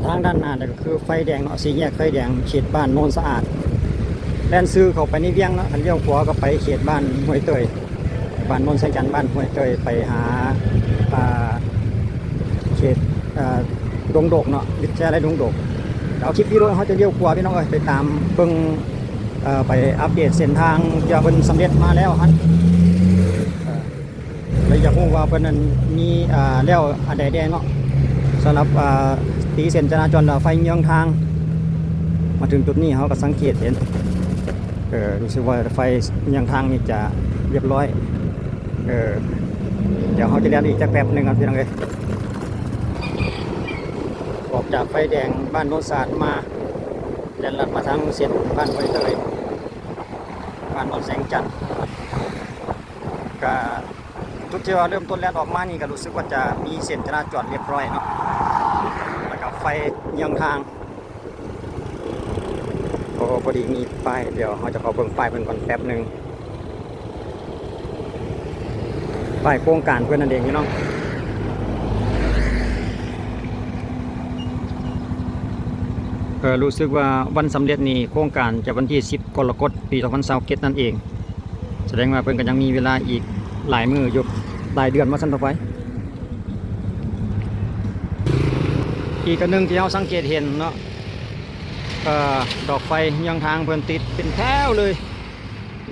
ທາງດ້ານໜ້ານີ້ກໍຄືໄຟແດງເນາະ ສີ່ແຍກໄຟແດງ ເຂດບ້ານໂນນສະອາດ. ແລ່ນຊື່ເຂົ້າໄປໃນວຽງເນາະ ຄັນລ້ຽວຂວາກໍໄປເຂດບ້ານຫ້ວຍເຕີຍ ບ້ານໂນນແສງຈັນ ບ້ານຫ້ວຍເຕີຍ ໄປຫາ ອ່າ ເຂດ ອ່າ ດົງໂດກເນາະ ວິທະຍາໄລດົງໂດກ. ເອົາ ຄລິບວິດີໂອເຮົາຈະລ້ຽວຂວາ ພີ່ນ້ອງເອີຍ ໄປຕາມເບິ່ງ ເອີ ໄປອັບເດດເສັ້ນທາງທີ່ວ່າເພິ່ນສຳເລັດມາແລ້ວຫັ້ນ ເອີ ແລະ ຢາກຮູ້ວ່າເພິ່ນນັ້ນມີ ອ່າ ແລ້ວອັນໃດແດ່ເນາະ ສຳລັບ ອ່າ ຕີເສັ້ນຈະລາຈອນ ແລະ ໄຟເຍືອງທາງ. ມາເຖິງຈຸດນີ້ເຮົາກໍສັງເກດເຫັນ ເອີ ຮູ້ສຶກວ່າໄຟເຍືອງທາງນີ້ຈະລຽບຮ້ອຍ ເອີ ດຽວເຮົາຈະແລ່ນອີກຈັກແປັບໜຶ່ງ ພີ່ນ້ອງເອີຍ. ອອກຈາກໄຟແດງບ້ານໂນນສະອາດມາ ແລ່ນລັດມາທາງເສັ້ນບ້ານຫ້ວຍເຕີຍ ບ້ານໂນນແສງຈັນ ກະຈຸດທີ່ວ່າເລີ່ມຕົ້ນແລ່ນອອກມານີ້ ກະຮູ້ສຶກວ່າຈະມີເສັ້ນຈະລາຈອນລຽບຮ້ອຍເນາະ ແລ້ວກະໄຟເຍືອງທາງ. ໂອ້ ພໍດີມີປ້າຍ ດຽວເຮົາຈະຂໍເບິ່ງປ້າຍເພິ່ນກ່ອນແປັບໜຶ່ງ ປ້າຍໂຄງການເພິ່ນນັ້ນເອງ ພີ່ນ້ອງ. ເອີ ຮູ້ສຶກວ່າວັນສຳເລັດນີ້ ໂຄງການຈະວັນທີສິບ ກໍລະກົດ ປີສອງພັນຊາວເຈັດນັ້ນເອງ. ສະແດງວ່າເພິ່ນກໍຍັງມີເວລາອີກຫຼາຍມື້ຢູ່ ຫຼາຍເດືອນວ່າຊັ້ນເຖາະໄປ. ອີກອັນໜຶ່ງທີ່ເຮົາສັງເກດເຫັນເນາະ ເອີ ດອກໄຟເຍືອງທາງເພິ່ນຕິດເປັນແຖວເລີຍ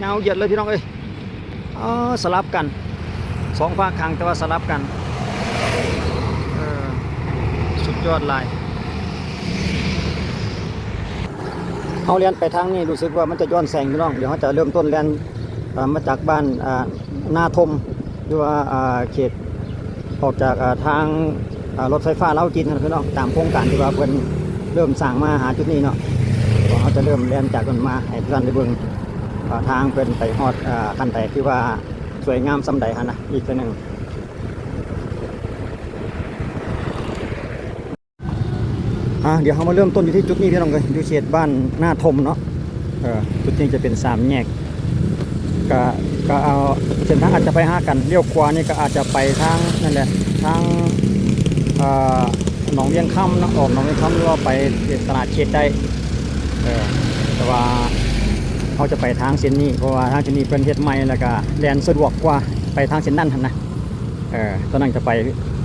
ຍາວຢຽດເລີຍ ພີ່ນ້ອງເອີຍ. ເອີ ສະຫຼັບກັນ ສອງພາກຂ້າງ ແຕ່ວ່າສະຫຼັບກັນ ເອີ ສຸດຍອດຫຼາຍ. ເຮົາແລ່ນໄປທາງນີ້ ຮູ້ສຶກວ່າມັນຈະຍ້ອນແສງ ພີ່ນ້ອງ. ດຽວເຮົາຈະເລີ່ມຕົ້ນແລ່ນ ເອີ ມາຈາກບ້ານ ອ່າ ນາທົມ ຫຼືວ່າ ອ່າ ເຂດອອກຈາກ ອ່າ ທາງ ອ່າ ລົດໄຟຟ້າລາວຈີນຫັ້ນ ພີ່ນ້ອງ ຕາມໂຄງການທີ່ວ່າເພິ່ນເລີ່ມສ້າງມາຫາຈຸດນີ້ເນາະ. ເຮົາຈະເລີ່ມແລ່ນຈາກນັ້ນມາໃຫ້ທຸກທ່ານໄດ້ເບິ່ງ ອ່າ ທາງເພິ່ນໄປຮອດ ອ່າ ຂັ້ນໃດ ຄືວ່າສວຍງາມສ່ຳໃດຫັ້ນນະ ອີກເທື່ອໜຶ່ງ. ອ່າ ດຽວເຮົາມາເລີ່ມຕົ້ນຢູ່ທີ່ຈຸດນີ້ ພີ່ນ້ອງເອີຍ ຢູ່ເຂດບ້ານນາທົມເນາະ. ເອີ ຈຸດນີ້ຈະເປັນສາມແຍກ ກະ ກະເອົາເສັ້ນທາງອາດຈະໄປຫາກັນ ລ້ຽວຂວານີ້ກະອາດຈະໄປທາງນັ້ນແຫຼະ ທາງ ເອີ ໜອງວຽງຄຳເນາະ ອອກໜອງວຽງຄຳ ຫຼືວ່າໄປເຂດຕະຫຼາດເຂດໃດ. ເອີ ແຕ່ວ່າເຮົາຈະໄປທາງເສັ້ນນີ້ ເພາະວ່າທາງເສັ້ນນີ້ເພິ່ນເຮັດໃໝ່ ແລ້ວກະແລ່ນສະດວກກວ່າໄປທາງເສັ້ນນັ້ນຫັ້ນນະ. ເອີ ຕອນນັ້ນຈະໄປ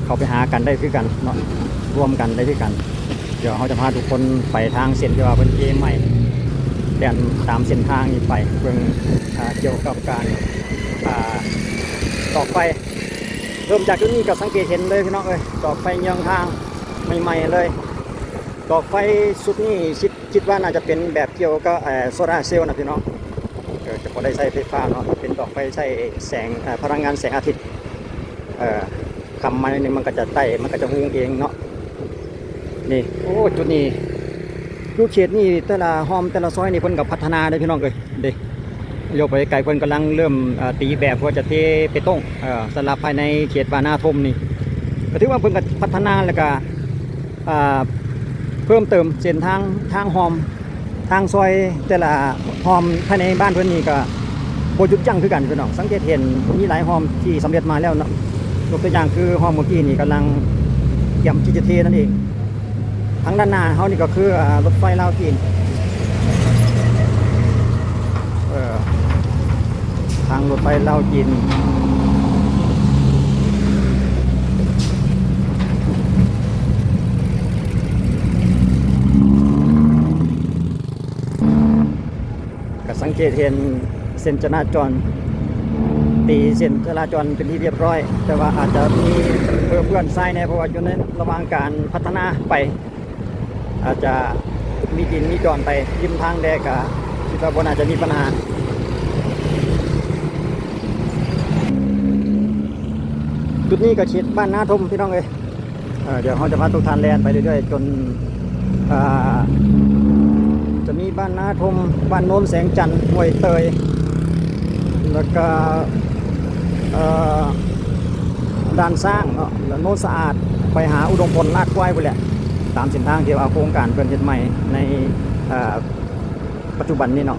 ເຂົ້າໄປຫາກັນໄດ້ຄືກັນເນາະ ລວມກັນໄດ້ຄືກັນ. ດຽວເຮົາຈະພາທຸກຄົນໄປທາງເສັ້ນທີ່ວ່າເພິ່ນເທໃໝ່ ແລ່ນຕາມເສັ້ນທາງນີ້ໄປເບິ່ງ ອ່າ ກ່ຽວກັບການ ອ່າ ດອກໄຟ. ເລີ່ມຈາກຈຸດນີ້ກໍສັງເກດເຫັນເລີຍ ພີ່ນ້ອງເອີຍ ດອກໄຟເຍືອງທາງໃໝ່ໆເລີຍ. ດອກໄຟຊຸດນີ້ ຄິດ ຄິດວ່າໜ້າຈະເປັນແບບກ່ຽວກັບ ເອີ ໂຊລາເຊວນະ ພີ່ນ້ອງ. ເອີ ຈະບໍ່ໄດ້ໃຊ້ໄຟຟ້າເນາະ ເປັນດອກໄຟໃຊ້ແສງ ເອີ ພະລັງງານແສງອາທິດ. ເອີ ຄ່ຳມາໜ້ອຍໜຶ່ງ ມັນກໍຈະໄຕ້ ມັນກໍຈະຮຸ່ງເອງເນາະ. ນີ້ ໂອ້ ຈຸດນີ້ ຢູ່ເຂດນີ້ ແຕ່ລະຮ່ອມ ແຕ່ລະຊອຍນີ້ ເພິ່ນກໍພັດທະນາເດ້ ພີ່ນ້ອງເອີຍ ເດ້. ລ້ຽວໄປໄກ ເພິ່ນກຳລັງເລີ່ມ ເອີ ຕີແບບ ເພື່ອຈະເທເປຕົງ ເອີ ສຳລັບພາຍໃນເຂດບ້ານນາທົມນີ້ ກໍຖືວ່າເພິ່ນກໍພັດທະນາ ແລ້ວກໍ ອ່າ ເພີ່ມເຕີມເສັ້ນທາງ ທາງຮ່ອມ ທາງຊອຍແຕ່ລະຮ່ອມພາຍໃນບ້ານເພິ່ນນີ້ກໍບໍ່ຢຸດຢັ້ງຄືກັນ ພີ່ນ້ອງ. ສັງເກດເຫັນມີຫຼາຍຮ່ອມທີ່ສຳເລັດມາແລ້ວເນາະ ຍົກຕົວຢ່າງຄືຮ່ອມເມື່ອກີ້ນີ້ກຳລັງກຽມທີ່ຈະເທນັ້ນເອງ. ທາງດ້ານໜ້າເຮົານີ້ກໍຄື ອ່າ ລົດໄຟລາວຈີນ ເອີ ທາງລົດໄຟລາວຈີນ ກໍສັງເກດເຫັນເສັ້ນຈະລາຈອນ ຕີເສັ້ນຈະລາຈອນເປັນທີ່ລຽບຮ້ອຍ ແຕ່ວ່າອາດຈະມີເປື້ອນຊາຍແດ່ ເພາະວ່າຢູ່ໃນລະຫວ່າງການພັດທະນາໄປ ອາດຈະມີດິນມີດອນໄປລິມທາງແດ່ ກະຄິດວ່າບໍ່ໜ້າຈະມີບັນຫາ. ຈຸດນີ້ກໍເຂດບ້ານນາທົມ ພີ່ນ້ອງເອີຍ. ເອີ ດຽວເຮົາຈະພາທຸກທ່ານແລ່ນໄປເລື້ອຍໆ ຈົນ ອ່າ ຈະມີບ້ານນາທົມ, ບ້ານໂນນແສງຈັນ, ຫ້ວຍເຕີຍ ແລ້ວກະ ເອີ ດ່ານຊ້າງເນາະ ແລ້ວໂນນສະອາດ ໄປຫາອຸດົມພົນ ລາດຄວາຍພຸ້ນແຫຼະ ຕາມເສັ້ນທາງທີ່ວ່າໂຄງການເພິ່ນເຮັດໃໝ່ໃນ ເອີ ປັດຈຸບັນນີ້ເນາະ.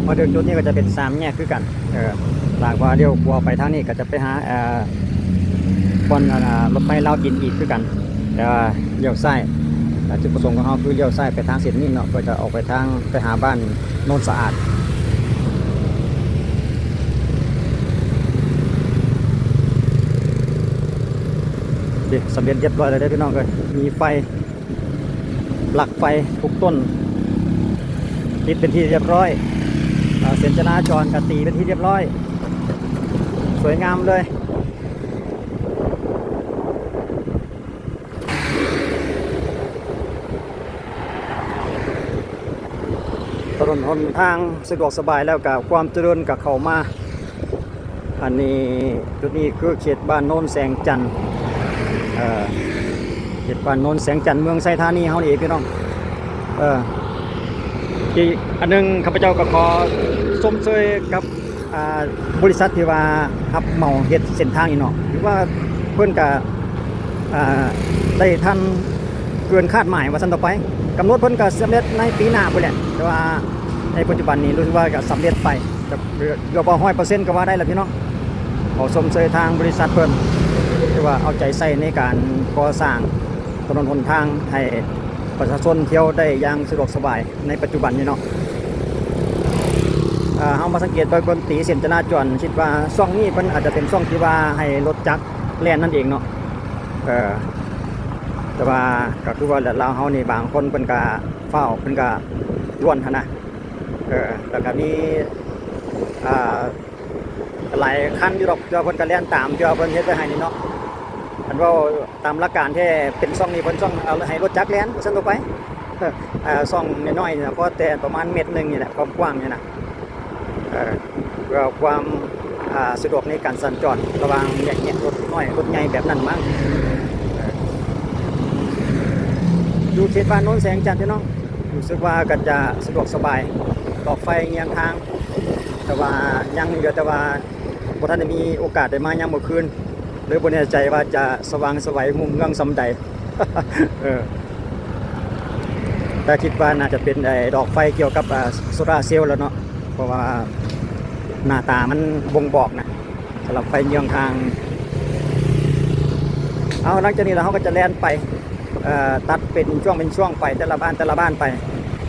ມາເຖິງຈຸດນີ້ກໍຈະເປັນສາມແຍກຄືກັນ ເອີ ຖ້າວ່າລ້ຽວຂວາໄປທາງນີ້ກໍຈະໄປຫາ ເອີ ບ່ອນ ອັນ ລົດໄຟລາວຈີນອີກຄືກັນ, ແຕ່ວ່າລ້ຽວຊ້າຍ. ແຕ່ຈຸດປະສົງຂອງເຮົາຄືລ້ຽວຊ້າຍໄປທາງເສັ້ນນີ້ເນາະ ເພື່ອຈະອອກໄປທາງ ໄປຫາບ້ານໂນນສະອາດ. ນີ້ສຳເລັດຮຽບຮ້ອຍແລ້ວເດ້ພີ່ນ້ອງເອີຍ, ມີໄຟ ປລັກໄຟທຸກຕົ້ນ ຕິດເປັນທີ່ຮຽບຮ້ອຍ, ເສັ້ນຈະລາຈອນກໍຕີເປັນທີ່ຮຽບຮ້ອຍ, ສວຍງາມເລີຍ. ຖະໜົນຫົນທາງສະດວກສະບາຍແລ້ວກະຄວາມຈະເລີນກະເຂົ້າມາ. ອັນນີ້ ຈຸດນີ້ຄືເຂດບ້ານໂນນແສງຈັນ, ເອີ ເຂດບ້ານໂນນແສງຈັນ ເມືອງໄຊທານີເຮົານີ້ເອງພີ່ນ້ອງ. ເອີ ອີກອັນໜຶ່ງ ຂ້າພະເຈົ້າກໍຂໍຊົມເຊີຍກັບ ອ່າ ບໍລິສັດທີ່ວ່າຮັບເໝົາເຮັດເສັ້ນທາງນີ້ເນາະ, ຖືວ່າເພິ່ນກະ ອ່າ ໄດ້ທັນເກີນຄາດໝາຍວ່າຊັ້ນຕໍ່ໄປ. ກຳນົດເພິ່ນກະສຳເລັດໃນປີໜ້າພຸ້ນແຫຼະ, ແຕ່ວ່າໃນປັດຈຸບັນນີ້ຮູ້ສຶກວ່າກະສຳເລັດໄປ ເກືອບວ່າຮ້ອຍເປີເຊັນກໍວ່າໄດ້ລະພີ່ນ້ອງ. ຂໍຊົມເຊີຍທາງບໍລິສັດເພິ່ນ ທີ່ວ່າເອົາໃຈໃສ່ໃນການກໍ່ສ້າງຖະໜົນຫົນທາງໃຫ້ປະຊາຊົນທ່ຽວໄດ້ຢ່າງສະດວກສະບາຍໃນປັດຈຸບັນນີ້ເນາະ. ເຮົາມາສັງເກດເບິ່ງ ເບິ່ງຕີເສັ້ນຈະລາຈອນ ຄິດວ່າຊ່ອງນີ້ເພິ່ນອາດຈະເປັນຊ່ອງທີ່ວ່າໃຫ້ລົດຈັກແລ່ນນັ້ນເອງເນາະ. ເອີ ແຕ່ວ່າກໍຄືວ່າລາວເຮົານີ້ ບາງຄົນເພິ່ນກະຟ້າວ ເພິ່ນກະດ່ວນຫັ້ນນະ. ເອີ ແລ້ວກໍມີ ອ່າ ຫຼາຍຄັນຢູ່ດອກ ທີ່ວ່າເພິ່ນກໍແລ່ນຕາມ ທີ່ວ່າເພິ່ນເຮັດໄວ້ໃຫ້ນີ້ເນາະ. ຄັນເວົ້າຕາມຫຼັກການແທ້ ເປັນຊ່ອງນີ້ເພິ່ນຊ່ອງເອົາໃຫ້ລົດຈັກແລ່ນ ວ່າຊັ້ນຕໍ່ໄປ. ເອີ ຊ່ອງນ້ອຍໆນີ້ນະ ພໍແຕ່ປະມານເມັດໜຶ່ງນີ້ແຫຼະ ຄວາມກວ້າງນີ້ນະ. ເອີ ເພື່ອຄວາມ ອ່າ ສະດວກໃນການສັນຈອນລະຫວ່າງແຍກ ແຍກລົດນ້ອຍລົດໃຫຍ່ແບບນັ້ນມັ້ງ. ເອີ ຢູ່ເຂດບ້ານໂນນແສງຈັນ ພີ່ນ້ອງ ຮູ້ສຶກວ່າກໍຈະສະດວກສະບາຍ ດອກໄຟເຍືອງທາງ ແຕ່ວ່າຍັງເຫຼືອ ແຕ່ວ່າບໍ່ທັນໄດ້ມີໂອກາດໄດ້ມາຍາມມື້ຄືນ ເລີຍບໍ່ແນ່ໃຈວ່າຈະສະຫວ່າງໄສຮຸ່ງເຮືອງສ່ຳໃດ. ເອີ ແຕ່ຄິດວ່າໜ້າຈະເປັນ ໄອ້ ດອກໄຟກ່ຽວກັບ ອ່າ ໂຊລາເຊວແລ້ວເນາະ ເພາະວ່າໜ້າຕາມັນບົ່ງບອກນະ ສຳລັບໄຟເຍືອງທາງ. ເອົາ ຫຼັງຈາກນີ້ແລ້ວເຮົາກໍຈະແລ່ນໄປ ເອີ ຕັດເປັນຊ່ວງເປັນຊ່ວງໄປ ແຕ່ລະບ້ານ ແຕ່ລະບ້ານໄປ.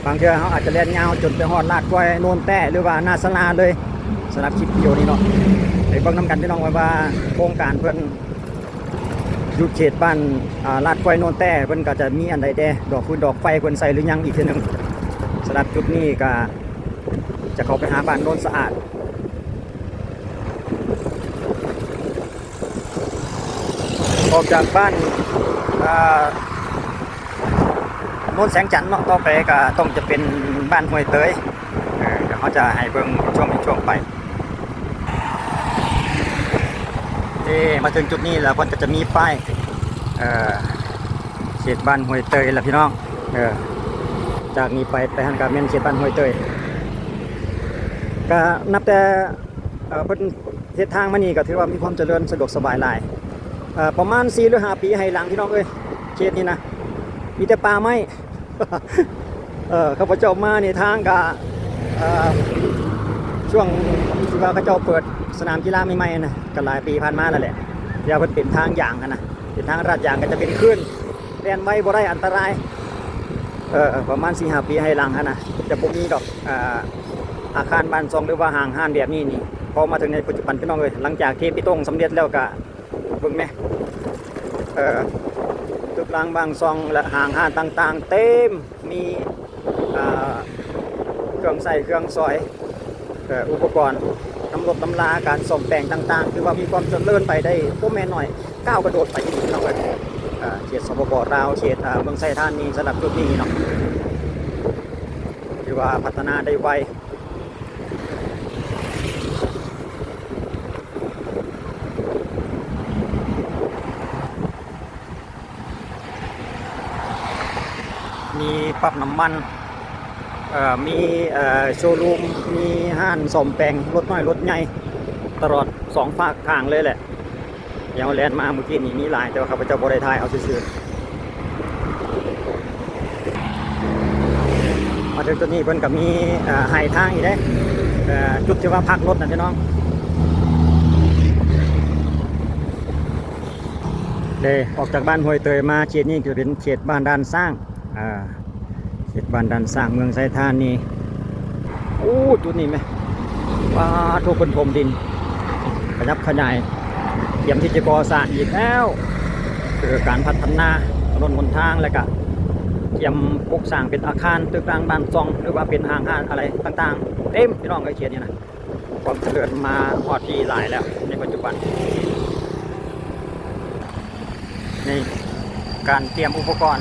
ບາງເທື່ອເຮົາອາດຈະແລ່ນຍາວຈົນໄປຮອດລາດກ້ອຍ ໂນນແຕ້ ຫຼືວ່າໜ້າສາລາເລີຍ. ສຳລັບຄລິບວິດີໂອນີ້ເນາະ ໄປເບິ່ງນຳກັນ ພີ່ນ້ອງ ວ່າໂຄງການເພິ່ນຢູ່ເຂດບ້ານ ອ່າ ລາດກ້ອຍ ໂນນແຕ້ ເພິ່ນກໍຈະມີອັນໃດແດ່ ດອກຟືນດອກໄຟເພິ່ນໃສ່ຫຼືຍັງ ອີກເທື່ອໜຶ່ງ. ສຳລັບຈຸດນີ້ກໍຈະເຂົ້າໄປຫາບ້ານໂນນສະອາດ. ອອກຈາກບ້ານ ອ່າ ໂນນແສງຈັນເນາະ ຕໍ່ໄປກໍຕ້ອງຈະເປັນບ້ານຫ້ວຍເຕີຍ. ເອີ ດຽວເຮົາຈະໃຫ້ເບິ່ງເປັນຊ່ວງເປັນຊ່ວງໄປ. ເອີ ມາເຖິງຈຸດນີ້ແລ້ວ ເພິ່ນກໍຈະມີປ້າຍ ເອີ ເຂດບ້ານຫ້ວຍເຕີຍລະພີ່ນ້ອງ. ເອີ ຈາກນີ້ໄປ ໄປຫັ້ນກໍແມ່ນເຂດບ້ານຫ້ວຍເຕີຍ. ກໍນັບແຕ່ ເອີ ເພິ່ນເຮັດທາງມານີ້ກໍຖືວ່າມີຄວາມຈະເລີນສະດວກສະບາຍຫຼາຍ. ເອີ ປະມານສີ່ຫຼືຫ້າປີໃຫ້ຫຼັງ ພີ່ນ້ອງເອີຍ ເຂດນີ້ນະ ມີແຕ່ປ່າໄມ້. ເອີ ຂ້າພະເຈົ້າມານີ້ທາງກະ ເອີ ຊ່ວງທີ່ວ່າເຂົາເຈົ້າເປີດສະໜາມກິລາໃໝ່ໆນະ ກໍຫຼາຍປີຜ່ານມາແລ້ວແຫຼະ ທີ່ວ່າເພິ່ນເປັນທາງຢາງຫັ້ນນະ ເປັນທາງລາດຢາງ ກໍຈະເປັນຄື້ນ ແລ່ນໄວບໍ່ໄດ້ ອັນຕະລາຍ. ເອີ ປະມານສີ່ຫ້າປີໃຫ້ຫຼັງຫັ້ນນະ ຈະບໍ່ມີດອກ ອ່າ ອາຄານບ້ານຊ່ອງ ຫຼືວ່າຫ້າງຮ້ານແບບນີ້ນີ້. ພໍມາເຖິງໃນປັດຈຸບັນ ພີ່ນ້ອງເອີຍ ຫຼັງຈາກທີ່ເປຕົງສຳເລັດແລ້ວກະ ເບິ່ງແມ ເອີ ຕຶກລາງບ້ານຊ່ອງ ແລະ ຫ້າງຮ້ານຕ່າງໆເຕັມ ມີ ອ່າ ເຄື່ອງໃຊ້ເຄື່ອງສອຍ ເອີ ອຸປະກອນ ນຳລົດນຳລາ ການສ້ອມແປງຕ່າງໆ ຖືວ່າມີຄວາມຈະເລີນໄປໄດ້ບໍ່ແມ່ນໜ້ອຍ ກ້າວກະໂດດໄປອີກເນາະ. ເອີ ເຂດ ສປປ ລາວ ເຂດ ເອີ ເມືອງໄຊທານີ ສຳລັບຈຸດນີ້ເນາະ ຖືວ່າພັດທະນາໄດ້ໄວ. ມີປ້ຳນ້ຳມັນ ເອີ ມີ ເອີ ໂຊຣູມ ມີຮ້ານສ້ອມແປງລົດນ້ອຍລົດໃຫຍ່ ຕະຫຼອດສອງຟາກທາງເລີຍແຫຼະ. ທີ່ເຮົາແລ່ນມາມື້ກີ້ນີ້ມີຫຼາຍ ແຕ່ວ່າຂ້າພະເຈົ້າບໍ່ໄດ້ຖ່າຍເອົາຊື່ໆ. ມາເຖິງຈຸດນີ້ເພິ່ນກໍມີ ເອີ ໄຫທາງອີກເດ້ ເອີ ຈຸດທີ່ວ່າພັກລົດນະພີ່ນ້ອງ. ເດ້ ອອກຈາກບ້ານຫ້ວຍເຕີຍມາ ເຂດນີ້ຈະເປັນເຂດບ້ານດ່ານຊ້າງ ອ່າ ເຂດບ້ານດ່ານຊ້າງ ເມືອງໄຊທານີ. ໂອ້ ຈຸດນີ້ແມະ ປາໂທ ເພິ່ນຖົມດິນ ຂະຫຍັບຂະຫຍາຍ ກຽມທີ່ຈະກໍ່ສ້າງອີກແລ້ວ ຄືການພັດທະນາຖະໜົນຫົນທາງ ແລ້ວກະກຽມປຸກສ້າງເປັນອາຄານຕຶກຕ່າງບ້ານຊ່ອງ ຫຼືວ່າເປັນຫ້າງຮ້ານອະໄລຕ່າງໆ ເຕັມ ພີ່ນ້ອງເອີຍ ເຂດນີ້ນະ. ຄວາມຈະເລີນມາຮອດທີ່ຫຼາຍແລ້ວໃນປັດຈຸບັນ. ນີ້ ການຕຽມອຸປະກອນ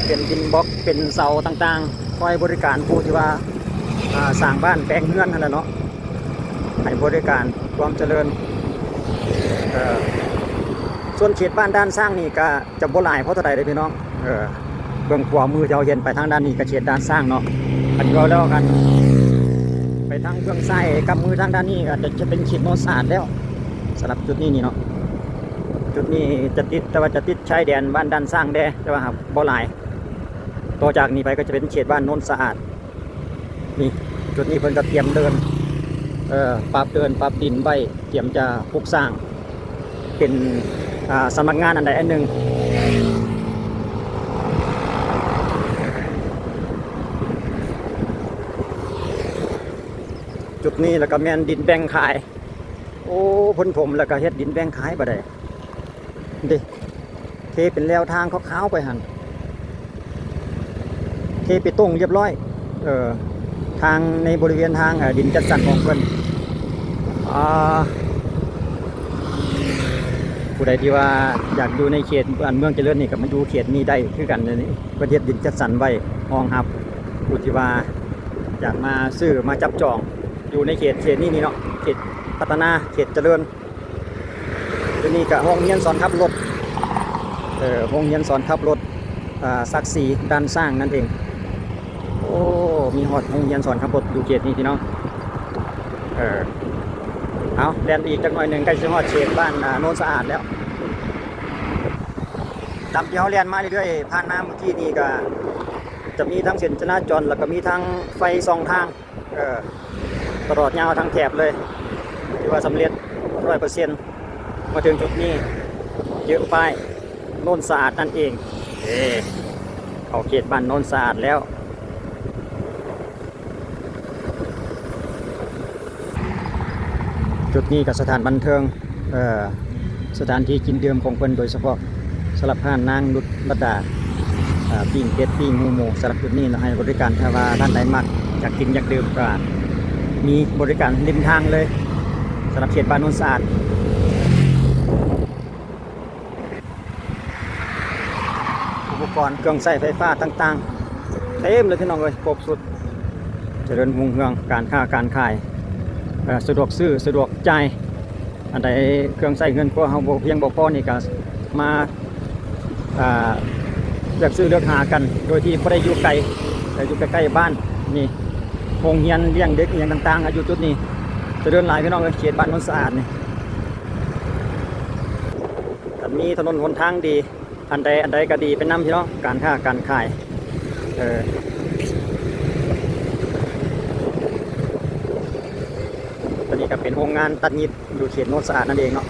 ເປັນດິນບລັອກ ເປັນເສົາຕ່າງໆ ຄອຍບໍລິການຜູ້ທີ່ວ່າ ອ່າ ສ້າງບ້ານແປງເຮືອນຫັ້ນແຫຼະເນາະ ໃຫ້ບໍລິການຄວາມຈະເລີນ. ເອີ ສ່ວນເຂດບ້ານດ່ານຊ້າງນີ້ກະ ຈະບໍ່ຫຼາຍພໍເທົ່າໃດເດ້ພີ່ນ້ອງ. ເອີ ເບື້ອງຂວາມືທີ່ເຮົາເຫັນໄປທາງດ້ານນີ້ກະເຂດດ່ານຊ້າງເນາະ. ຄັນເວົ້າແລ້ວກັນ ໄປທາງເບື້ອງຊ້າຍກຳມືທາງດ້ານນີ້ອາດຈະ ຈະເປັນເຂດໂນນສະອາດແລ້ວ. ສຳລັບຈຸດນີ້ນີ້ເນາະ ຈຸດນີ້ຈະຕິດ ແຕ່ວ່າຈະຕິດຊາຍແດນບ້ານດ່ານຊ້າງແດ່ ແຕ່ວ່າຫາກບໍ່ຫຼາຍ. ຕໍ່ຈາກນີ້ໄປກໍຈະເປັນເຂດບ້ານໂນນສະອາດ. ນີ້ ຈຸດນີ້ເພິ່ນກໍຕຽມເດີ່ນ ເອີ ປັບເດີ່ນ ປັບດິນໄວ້ ຕຽມຈະປຸກສ້າງເປັນ ອ່າ ສຳນັກງານອັນໃດອັນໜຶ່ງ. ຈຸດນີ້ແລ້ວກໍແມ່ນດິນແບ່ງຂາຍ. ໂອ້ ເພິ່ນຖົມແລ້ວກໍເຮັດດິນແບ່ງຂາຍບາດໃດ. ເດ້ ເທເປັນແລວທາງຂາວໆໄປຫັ້ນ ເທເປຕົງລຽບຮ້ອຍ ເອີ ທາງໃນບໍລິເວນທາງ ເອີ ດິນຈັດສັນຂອງເພິ່ນ. ອ່າ ຜູ້ໃດທີ່ວ່າຢາກຢູ່ໃນເຂດບ້ານເມືອງຈະເລີນນີ້ ກໍມາຢູ່ເຂດນີ້ໄດ້ຄືກັນ. ນີ້ ເພິ່ນເຮັດດິນຈັດສັນໄວ້ຮອງຮັບຜູ້ທີ່ວ່າຢາກມາຊື້ມາຈັບຈອງຢູ່ໃນເຂດ ເຂດນີ້ນີ້ເນາະ ເຂດພັດທະນາ ເຂດຈະເລີນ. ຕົວນີ້ກະໂຮງຮຽນສອນຂັບລົດ ເອີ ໂຮງຮຽນສອນຂັບລົດ ອ່າ ສັກສີດ່ານຊ້າງນັ້ນເອງ. ໂອ້ ມີຮອດໂຮງຮຽນສອນຂັບລົດຢູ່ເຂດນີ້ພີ່ນ້ອງ. ເອີ ເອົາ ແລ່ນໄປອີກຈັກໜ້ອຍໜຶ່ງ ໃກ້ຊິຮອດເຂດບ້ານ ອ່າ ໂນນສະອາດແລ້ວ. ຕາມທີ່ເຮົາແລ່ນມາເລື້ອຍໆ ຜ່ານມາເມື່ອກີ້ນີ້ກະຈະມີທັງເສັ້ນຈະລາຈອນ ແລ້ວກະມີທັງໄຟສອງທາງ ເອີ ຕະຫຼອດຍາວທັງແຖບເລີຍ ຖືວ່າສຳເລັດຮ້ອຍເປີເຊັນ. ມາເຖິງຈຸດນີ້ ເຈີປ້າຍໂນນສະອາດນັ້ນເອງ. ເອີ ເຂົ້າເຂດບ້ານໂນນສະອາດແລ້ວ. ຈຸດນີ້ກໍສະຖານບັນເທີງ ເອີ ສະຖານທີ່ກິນດື່ມຂອງເພິ່ນໂດຍສະເພາະ ສຳລັບຮ້ານນາງນຸດລະດາ ເອີ ປີ້ງເປັດ ປີ້ງຫູໝູ. ສຳລັບຈຸດນີ້ເນາະ ໃຫ້ບໍລິການ ຖ້າວ່າທ່ານໃດມັກ ຢາກກິນຢາກດື່ມ ກໍມີບໍລິການລິມທາງເລີຍ ສຳລັບເຂດບ້ານໂນນສະອາດ. ອຸປະກອນເຄື່ອງໃຊ້ໄຟຟ້າຕ່າງໆ ເຕັມເລີຍພີ່ນ້ອງເອີຍ ຄົບຊຸດ ຈະເລີນຮຸ່ງເຮືອງ ການຄ້າການຂາຍ ເອີ ສະດວກຊື້ສະດວກຈ່າຍ. ອັນໃດເຄື່ອງໃຊ້ເຮືອນຄົວເຮົາບໍ່ພຽງບໍ່ພໍນີ້ ກໍມາ ອ່າ ເລືອກຊື້ເລືອກຫາກັນ ໂດຍທີ່ບໍ່ໄດ້ຢູ່ໄກ ແຕ່ຢູ່ໃກ້ໆບ້ານ. ນີ້ ໂຮງຮຽນລ້ຽງເດັກອີ່ຫຍັງຕ່າງໆ ຢູ່ຈຸດນີ້ ຈະເລີນຫຼາຍພີ່ນ້ອງເອີຍ ເຂດບ້ານໂນນສະອາດນີ້. ຄັນມີຖະໜົນຫົນທາງດີ ອັນໃດອັນໃດກໍດີໄປນຳພີ່ນ້ອງ ການຄ້າການຂາຍ. ເອີ ຕົວນີ້ກໍເປັນໂຮງງານຕັດຫຍິບຢູ່ເຂດໂນນສະອາດນັ້ນເອງເນາະ.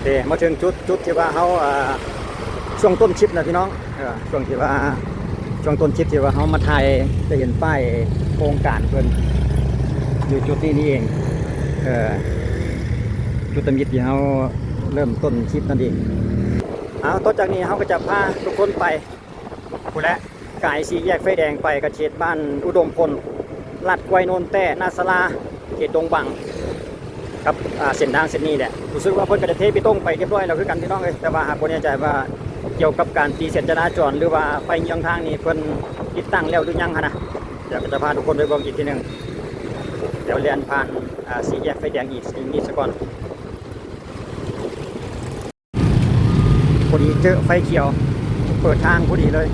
ເດ້ ມາເຖິງຈຸດ ຈຸດທີ່ວ່າເຮົາ ອ່າ ຊ່ວງຕົ້ນຄລິບນະພີ່ນ້ອງ ເອີ ຊ່ວງທີ່ວ່າ ຊ່ວງຕົ້ນຄລິບທີ່ວ່າເຮົາມາຖ່າຍ ຈະເຫັນປ້າຍໂຄງການເພິ່ນຢູ່ຈຸດນີ້ນີ້ເອງ. ເອີ ຈຸດທຳອິດທີ່ເຮົາເລີ່ມຕົ້ນຄລິບນັ້ນເອງ. ເອົາ ຕໍ່ຈາກນີ້ເຮົາກໍຈະພາທຸກຄົນໄປ ພຸ້ນແຫຼະ ກາຍສີ່ແຍກໄຟແດງໄປກໍເຂດບ້ານອຸດົມພົນ ລາດຄວາຍ ໂນນແຕ້ ນາສາລາ ເຂດດົງບັງ ກັບ ອ່າ ເສັ້ນທາງເສັ້ນນີ້ແຫຼະ. ຮູ້ສຶກວ່າເພິ່ນກໍໄດ້ເທເປຕົງໄປຮຽບຮ້ອຍແລ້ວຄືກັນພີ່ນ້ອງເອີຍ ແຕ່ວ່າຫາກບໍ່ແນ່ໃຈວ່າກ່ຽວກັບການຕີເສັ້ນຈະລາຈອນ ຫຼືວ່າໄຟເຍືອງທາງນີ້ ເພິ່ນຕິດຕັ້ງແລ້ວຫຼືຍັງຫັ້ນນະ. ດຽວກໍຈະພາທຸກຄົນໄປເບິ່ງອີກທີໜຶ່ງ. ດຽວແລ່ນຜ່ານ ອ່າ ສີ່ແຍກໄຟແດງອີກນີ້ສະກ່ອນ. ພໍດີເຈີໄຟຂຽວ ເປີດທາງພໍດີເລີຍ.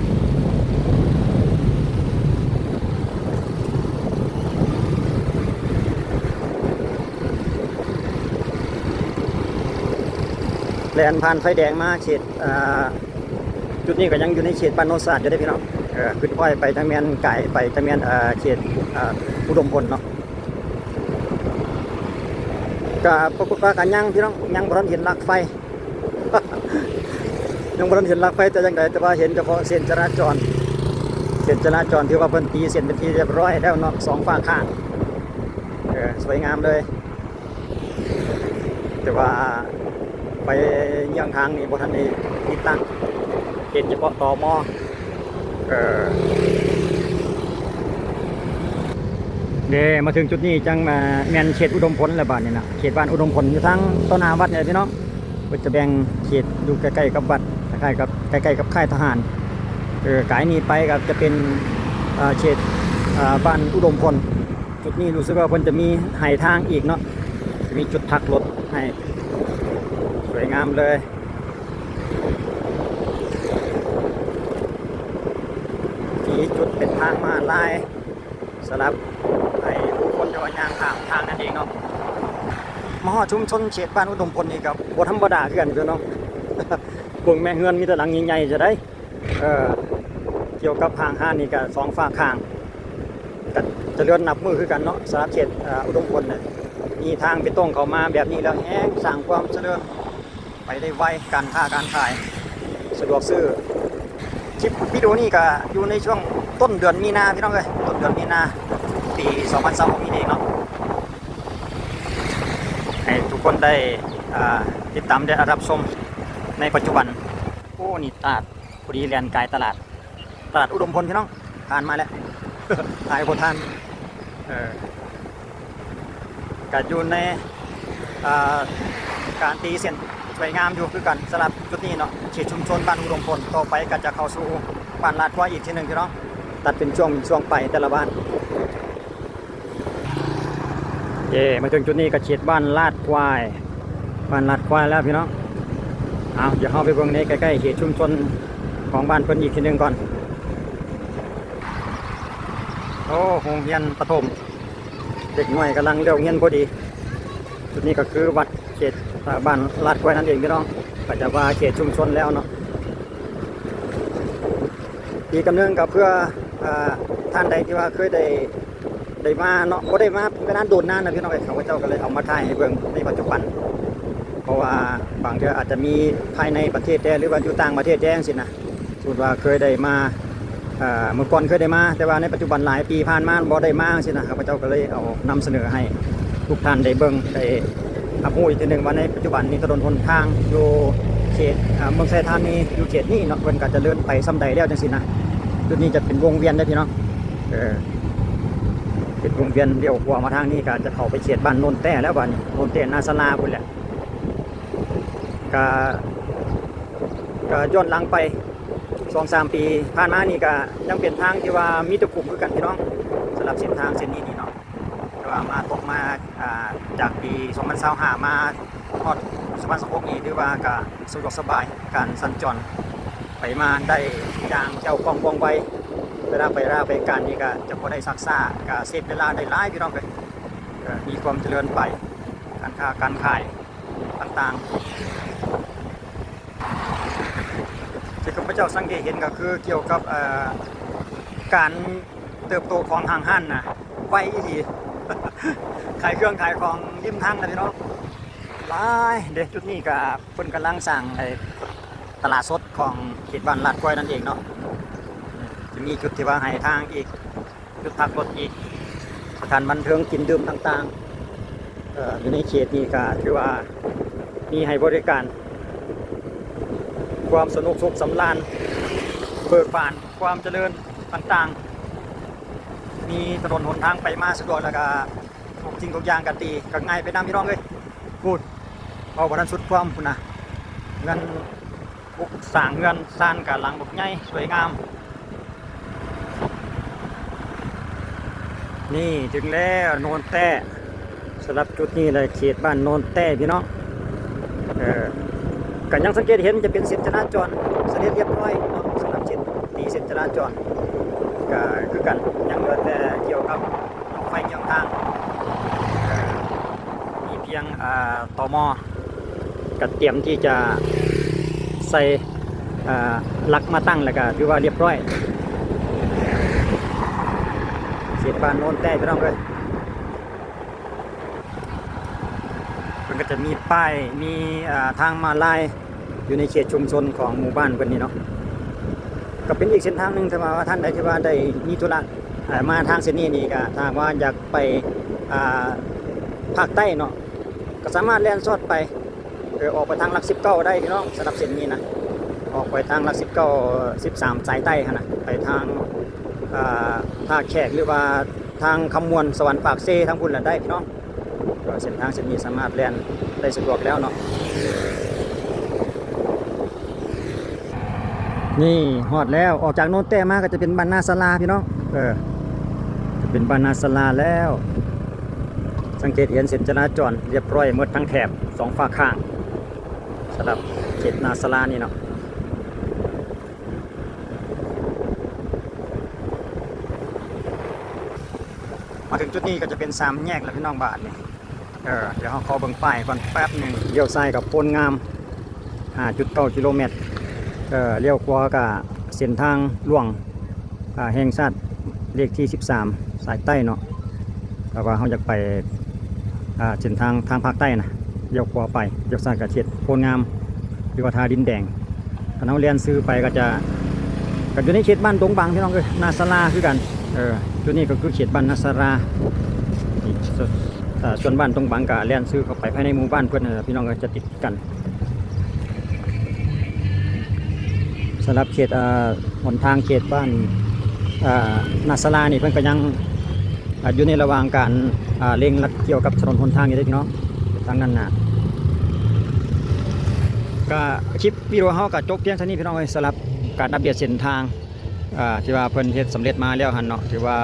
ແລ່ນຜ່ານໄຟແດງມາເຂດ ອ່າ ຈຸດນີ້ກໍຍັງຢູ່ໃນເຂດບ້ານໂນນສະອາດຢູ່ເດ້ພີ່ນ້ອງ. ເອີ ຂຶ້ນຄ້ອຍໄປທາງແມ່ນກາຍໄປທາງແມ່ນ ເອີ ເຂດ ເອີ ອຸດົມພົນເນາະ. ເ ກະປາກົດວ່າກະຍັງພີ່ນ້ອງ ຍັງບໍ່ທັນເຫັນຫຼັກໄຟ ຍັງບໍ່ທັນເຫັນຫຼັກໄຟແຕ່ຢ່າງໃດ ແຕ່ວ່າເຫັນສະເພາະເສັ້ນຈະລາຈອນ ເສັ້ນຈະລາຈອນ ຖືວ່າເພິ່ນຕີເສັ້ນເປັນທີ່ຮຽບຮ້ອຍແລ້ວເນາະ ສອງຟາກຂ້າງ ເອີ ສວຍງາມເລີຍ. ແຕ່ວ່າໄຟເຍືອງທາງນີ້ບໍ່ທັນໄດ້ຕິດຕັ້ງ ເຫັນສະເພາະ ຕມ. ເອີ ເດ້ ມາເຖິງຈຸດນີ້ຈັ່ງ ອ່າ ແມ່ນເຂດອຸດົມພົນແລ້ວບາດນີ້ນະ ເຂດບ້ານອຸດົມພົນ ຢູ່ທາງຕໍ່ໜ້າວັດນີ້ແຫຼະພີ່ນ້ອງ. ເພິ່ນຈະແບ່ງເຂດຢູ່ໃກ້ໆກັບວັດ ຄ້າຍໆກັບ ໃກ້ໆກັບຄ້າຍທະຫານ. ເອີ ກາຍນີ້ໄປກໍຈະເປັນ ເອີ ເຂດ ເອີ ບ້ານອຸດົມພົນ. ຈຸດນີ້ຮູ້ສຶກວ່າເພິ່ນຈະມີໃຫ້ທາງອີກເນາະ ຈະມີຈຸດພັກລົດໃຫ້ ສວຍງາມເລີຍ. ມີຈຸດເປັນທາງມ້າລາຍ ສຳລັບໃຫ້ຜູ້ຄົນທີ່ວ່າຍ່າງຂ້າມທາງນັ້ນເອງເນາະ. ມາຮອດຊຸມຊົນເຂດບ້ານອຸດົມພົນນີ້ກໍບໍ່ທຳມະດາຄືກັນເດີເນາະ. ເບິ່ງແມ່ ເຮືອນມີແຕ່ຫຼັງໃຫຍ່ໆ ຈະໄດ້ ເອີ ກ່ຽວກັບຫ້າງຮ້ານນີ້ກໍສອງຟາກຂ້າງ ກໍຈະເລີນນັບມື້ຄືກັນເນາະ. ສຳລັບເຂດ ເອີ ອຸດົມພົນນະ ມີທາງເບຕົງເຂົ້າມາແບບນີ້ແລ້ວ ແຮ່ງສ້າງຄວາມຈະເລີນ ໄປໄດ້ໄວ ການຄ້າການຂາຍສະດວກຊື້. ຄລິບວິດີໂອນີ້ກະຢູ່ໃນຊ່ວງຕົ້ນເດືອນມີນາ ພີ່ນ້ອງເອີຍ ຕົ້ນເດືອນມີນາ ປີສອງພັນຊາວຫົກນີ້ເອງເນາະ ໃຫ້ທຸກຄົນໄດ້ ອ່າ ຕິດຕາມ ແລະ ຮັບຊົມໃນປັດຈຸບັນ. ໂອ້ ນີ້ຕາດ ພໍດີແລ່ນກາຍຕະຫຼາດ ຕະຫຼາດອຸດົມພົນ ພີ່ນ້ອງ ຜ່ານມາແລ້ວ ຖ່າຍບໍ່ທັນ. ເອີ ກະຢູ່ໃນ ເອີ ການຕີເສັ້ນສວຍງາມຢູ່ຄືກັນ ສຳລັບຈຸດນີ້ເນາະ ເຂດຊຸມຊົນບ້ານອຸດົມພົນ. ຕໍ່ໄປກະຈະເຂົ້າສູ່ບ້ານລາດຄວາຍອີກເທື່ອໜຶ່ງ ພີ່ນ້ອງ ຕັດເປັນຊ່ວງເປັນຊ່ວງໄປແຕ່ລະບ້ານ. ເຢ້ ມາເຖິງຈຸດນີ້ກໍເຂດບ້ານລາດຄວາຍ ບ້ານລາດຄວາຍແລ້ວພີ່ນ້ອງ. ເອົາ ດຽວເຮົາໄປເບິ່ງໃນໃກ້ໆເຂດຊຸມຊົນຂອງບ້ານເພິ່ນອີກທີໜຶ່ງກ່ອນ. ໂອ້ ໂຮງຮຽນປະຖົມ ເດັກນ້ອຍກຳລັງເລີກຮຽນພໍດີ. ຈຸດນີ້ກໍຄືວັດເຂດ ເອີ ບ້ານລາດຄວາຍນັ້ນເອງພີ່ນ້ອງ ກໍຈະວ່າເຂດຊຸມຊົນແລ້ວເນາະ. ອີກອັນໜຶ່ງກໍເພື່ອ ເອີ ທ່ານໃດທີ່ວ່າເຄີຍໄດ້ ໄດ້ມາເນາະ ບໍ່ໄດ້ມາເປັນເວລາດົນນານນະພີ່ນ້ອງເອີຍ ຂ້າພະເຈົ້າກໍເລີຍເອົາມາຖ່າຍໃຫ້ເບິ່ງໃນປັດຈຸບັນ ເພາະວ່າບາງເທື່ອອາດຈະມີພາຍໃນປະເທດແດ່ ຫຼືວ່າຢູ່ຕ່າງປະເທດແດ່ຈັ່ງຊີ້ນະ. ສົມມຸດວ່າເຄີຍໄດ້ມາ ເອີ ເມື່ອກ່ອນເຄີຍໄດ້ມາ ແຕ່ວ່າໃນປັດຈຸບັນຫຼາຍປີຜ່ານມາບໍ່ໄດ້ມາຈັ່ງຊີ້ນະ ຂ້າພະເຈົ້າກໍເລີຍເອົານຳສະເໜີໃຫ້ທຸກທ່ານໄດ້ເບິ່ງ ໄດ້ຮັບຮູ້ອີກເທື່ອໜຶ່ງວ່າໃນປັດຈຸບັນນີ້ຖະໜົນຫົນທາງຢູ່ເຂດ ເອີ ເມືອງໄຊທານີ ຢູ່ເຂດນີ້ເນາະ ເພິ່ນກໍຈະເລີນໄປສ່ຳໃດແລ້ວຈັ່ງຊີ້ນະ. ຈຸດນີ້ຈະເປັນວົງວຽນເດ້ພີ່ນ້ອງ ເອີ ເປັນວົງວຽນ ລ້ຽວຂວາມາທາງນີ້ກໍຈະເຂົ້າໄປເຂດບ້ານໂນນແຕ້ແລ້ວ ບາດນີ້ໂນນແຕ້ນາສາລາພຸ້ນແຫຼະ. ກະ ກະຍ້ອນຫຼັງໄປສອງສາມປີຜ່ານມານີ້ ກະຍັງເປັນທາງທີ່ວ່າມີແຕ່ຂຸມຄືກັນພີ່ນ້ອງ ສຳລັບເສັ້ນທາງເສັ້ນນີ້ນີ້ເນາະ. ແຕ່ວ່າມາຕົກມາ ອ່າ ຈາກປີສອງພັນຊາວຫ້າມາຮອດສອງພັນຊາວຫົກນີ້ ຖືວ່າກະສະດວກສະບາຍ ການສັນຈອນໄປມາໄດ້ຢ່າງແຄ້ວຄ່ອງວ່ອງໄວ. ເວລາໄປລາໄປການນີ້ກະຈະບໍ່ໄດ້ຊັກຊ້າ ກະເຊບເວລາໄດ້ຫຼາຍພີ່ນ້ອງເອີຍ. ກະມີຄວາມຈະເລີນໄປ ການຄ້າການຂາຍຕ່າງໆ. ທີ່ຂ້າພະເຈົ້າສັງເກດເຫັນກໍຄືກ່ຽວກັບ ເອີ ການເຕີບໂຕຂອງຫ້າງຮ້ານນະ ໄວອີ່ຫຼີ ຂາຍເຄື່ອງຂາຍຂອງລິມທາງນະພີ່ນ້ອງ ຫຼາຍເດ້. ຈຸດນີ້ກໍເພິ່ນກຳລັງສ້າງໄອ້ຕະຫຼາດສົດຂອງເຂດບ້ານລາດຄວາຍນັ້ນເອງເນາະ ຈະມີຈຸດທີ່ວ່າໃຫ້ທາງອີກ ຈຸດພັກລົດອີກ ສະຖານບັນເທີງກິນດື່ມຕ່າງໆ ເອີ ຢູ່ໃນເຂດນີ້ກໍຖືວ່າມີໃຫ້ບໍລິການ ຄວາມສະໜຸກສຸກສຳລານ ເບີກບານ ຄວາມຈະເລີນຕ່າງໆ ມີຖະໜົນຫົນທາງໄປມາສະດວກ ແລ້ວກໍທຸກສິ່ງທຸກຢ່າງກໍດີ ກໍງ່າຍໄປນຳ ພີ່ນ້ອງເອີຍ. ພຸ້ນ ເວົ້າບໍ່ທັນສຸດຄວາມພຸ້ນນະ ເຮືອນ ປຸກສ້າງເຮືອນຊານກະຫຼັງບັກໃຫຍ່ສວຍງາມ. ນີ້ເຖິງແລ້ວໂນນແຕ້ ສຳລັບຈຸດນີ້ແຫຼະ ເຂດບ້ານໂນນແຕ້ພີ່ນ້ອງ. ເອີ ກະຍັງສັງເກດເຫັນຈະເປັນເສັ້ນຈະລາຈອນສະເດັດຮຽບຮ້ອຍເນາະ ສຳລັບເສັ້ນ ຕີເສັ້ນຈະລາຈອນ ກະຄືກັນ ຍັງເຫຼືອແຕ່ກ່ຽວກັບ ໄຟເຍືອງທາງ ມີພຽງ ອາ ຕມ ກະຕຽມທີ່ຈະໃສ່ ອາ ຫຼັກມາຕັ້ງ ແລ້ວກະຖືວ່າຮຽບຮ້ອຍ. ເຂດບ້ານໂນນແຕ້ ພີ່ນ້ອງເອີຍ. ກໍຈະມີປ້າຍ ມີ ເອີ່ ທາງມ້າລາຍຢູ່ໃນເຂດຊຸມຊົນຂອງໝູ່ບ້ານເພິ່ນນີ້ເນາະ. ກໍເປັນອີກເສັ້ນທາງໜຶ່ງ ຖ້າວ່າທ່ານໃດທີ່ວ່າໄດ້ມີທຸລະ ເອີ່ ມາທາງເສັ້ນນີ້ນີ້ ກໍຖ້າວ່າຢາກໄປ ອ່າ ພາກໃຕ້ເນາະ ກໍສາມາດແລ່ນຊອດໄປ ເອີ ອອກໄປທາງຫຼັກສິບເກົ້າໄດ້ພີ່ນ້ອງ. ສຳລັບເສັ້ນນີ້ນະ ອອກໄປທາງຫຼັກສິບເກົ້າ ສິບສາມ ສາຍໃຕ້ຫັ້ນນະ ໄປທາງ ອ່າ ທ່າແຂກ ຫຼືວ່າທາງຄຳມ່ວນ ສະຫວັນ ປາກເຊ ທາງພຸ້ນລະໄດ້ພີ່ນ້ອງ. ກໍເສັ້ນທາງເສັ້ນນີ້ສາມາດແລ່ນໄດ້ສະດວກແລ້ວເນາະ. ນີ້ຮອດແລ້ວ ອອກຈາກໂນນແຕ້ມາກໍຈະເປັນບ້ານນາສາລາພີ່ນ້ອງ. ເອີ ຈະເປັນບ້ານນາສາລາແລ້ວ. ສັງເກດເຫັນເສັ້ນຈະລາຈອນລຽບຮ້ອຍໝົດທັງແຖບສອງຟາກຂ້າງ ສຳລັບເຂດນາສາລານີ້ເນາະ. ມາເຖິງຈຸດນີ້ກໍຈະເປັນສາມແຍກແລ້ວພີ່ນ້ອງ ບາດນີ້. ເອີ ດຽວເຮົາຂໍເບິ່ງປ້າຍກ່ອນແປັບໜຶ່ງ. ລ້ຽວຊ້າຍກໍໂພນງາມ ຫ້າຈຸດເກົ້າກິໂລແມັດ, ເອີ ລ້ຽວຂວາກໍເສັ້ນທາງຫຼວງ ອ່າ ແຫ່ງຊາດເລກທີສິບສາມ ສາຍໃຕ້ເນາະ. ຖ້າວ່າເຮົາຢາກໄປ ອ່າ ເສັ້ນທາງ ທາງພາກໃຕ້ນະ ລ້ຽວຂວາໄປ, ລ້ຽວຊ້າຍກໍເຂດໂພນງາມ ຫຼືວ່າທ່າດິນແດງ. ຄັນເຮົາແລ່ນຊື່ໄປກໍຈະ ກໍຢູ່ໃນເຂດບ້ານດົງບັງພີ່ນ້ອງເອີຍ, ນາສາລາຄືກັນ. ເອີ ຈຸດນີ້ກໍຄືເຂດບ້ານນາສາລາ. ສ່ວນບ້ານດົງບັງກໍແລ່ນຊື່ເຂົ້າໄປພາຍໃນໝູ່ບ້ານເພິ່ນນັ້ນແຫຼະພີ່ນ້ອງເອີຍ, ຈະຕິດກັນ. ສຳລັບເຂດ ເອີ ຫົນທາງເຂດບ້ານ ເອີ ນາສາລານີ້ ເພິ່ນກໍຍັງ ອ່າ ຢູ່ໃນລະຫວ່າງການ ອ່າ ເລັ່ງລັດກ່ຽວກັບຖະໜົນຫົນທາງຢູ່ເດ້ພີ່ນ້ອງ. ທາງດ້ານໜ້າ ກະຄລິບວິດີໂອເຮົາກະຈົບພຽງເທົ່ານີ້ພີ່ນ້ອງເອີຍ, ສຳລັບການອັບເດດເສັ້ນທາງ ອ່າ ທີ່ວ່າເພິ່ນເຮັດສຳເລັດມາແລ້ວຫັ້ນເນາະ. ຖືວ່າ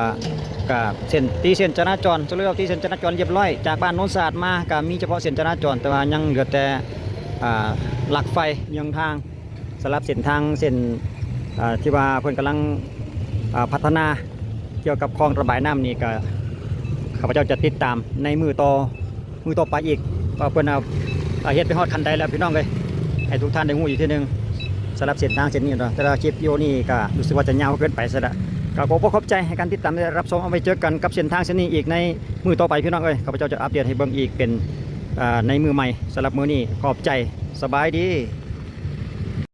ກະເສັ້ນ ຕີເສັ້ນຈະລາຈອນ ສະຫຼຸບແລ້ວ ຕີເສັ້ນຈະລາຈອນລຽບຮ້ອຍ. ຈາກບ້ານໂນນສະອາດມາກະມີສະເພາະເສັ້ນຈະລາຈອນ, ແຕ່ວ່າຍັງເຫຼືອແຕ່ ອ່າ ຫຼັກໄຟເຍືອງທາງ. ສຳລັບເສັ້ນທາງເສັ້ນ ເອີ ທີ່ວ່າເພິ່ນກຳລັງ ເອີ ພັດທະນາກ່ຽວກັບຄອງລະບາຍນ້ຳນີ້ ກໍຂ້າພະເຈົ້າຈະຕິດຕາມໃນມື້ຕໍ່ ມື້ຕໍ່ໄປອີກ ວ່າເພິ່ນ ເອີ ເຮັດໄປຮອດຂັ້ນໃດແລ້ວພີ່ນ້ອງເອີຍ, ໃຫ້ທຸກທ່ານໄດ້ຮູ້ອີກເທື່ອໜຶ່ງ. ສຳລັບເສັ້ນທາງເສັ້ນນີ້ເນາະ, ແຕ່ວ່າຄລິບວິດີໂອນີ້ກໍຮູ້ສຶກວ່າຈະຍາວເກີນໄປຊະລະ. ກໍຂໍຂອບໃຈໃຫ້ການຕິດຕາມ ແລະ ຮັບຊົມ. ເອົາໄວ້ເຈີກັນກັບເສັ້ນທາງເສັ້ນນີ້ອີກໃນມື້ຕໍ່ໄປພີ່ນ້ອງເອີຍ. ຂ້າພະເຈົ້າຈະອັບເດດໃຫ້ເບິ່ງອີກເປັນ ເອີ ໃນມື້ໃໝ່. ສຳລັບມື້ນີ້ຂອບໃຈ, ສະບາຍດີ.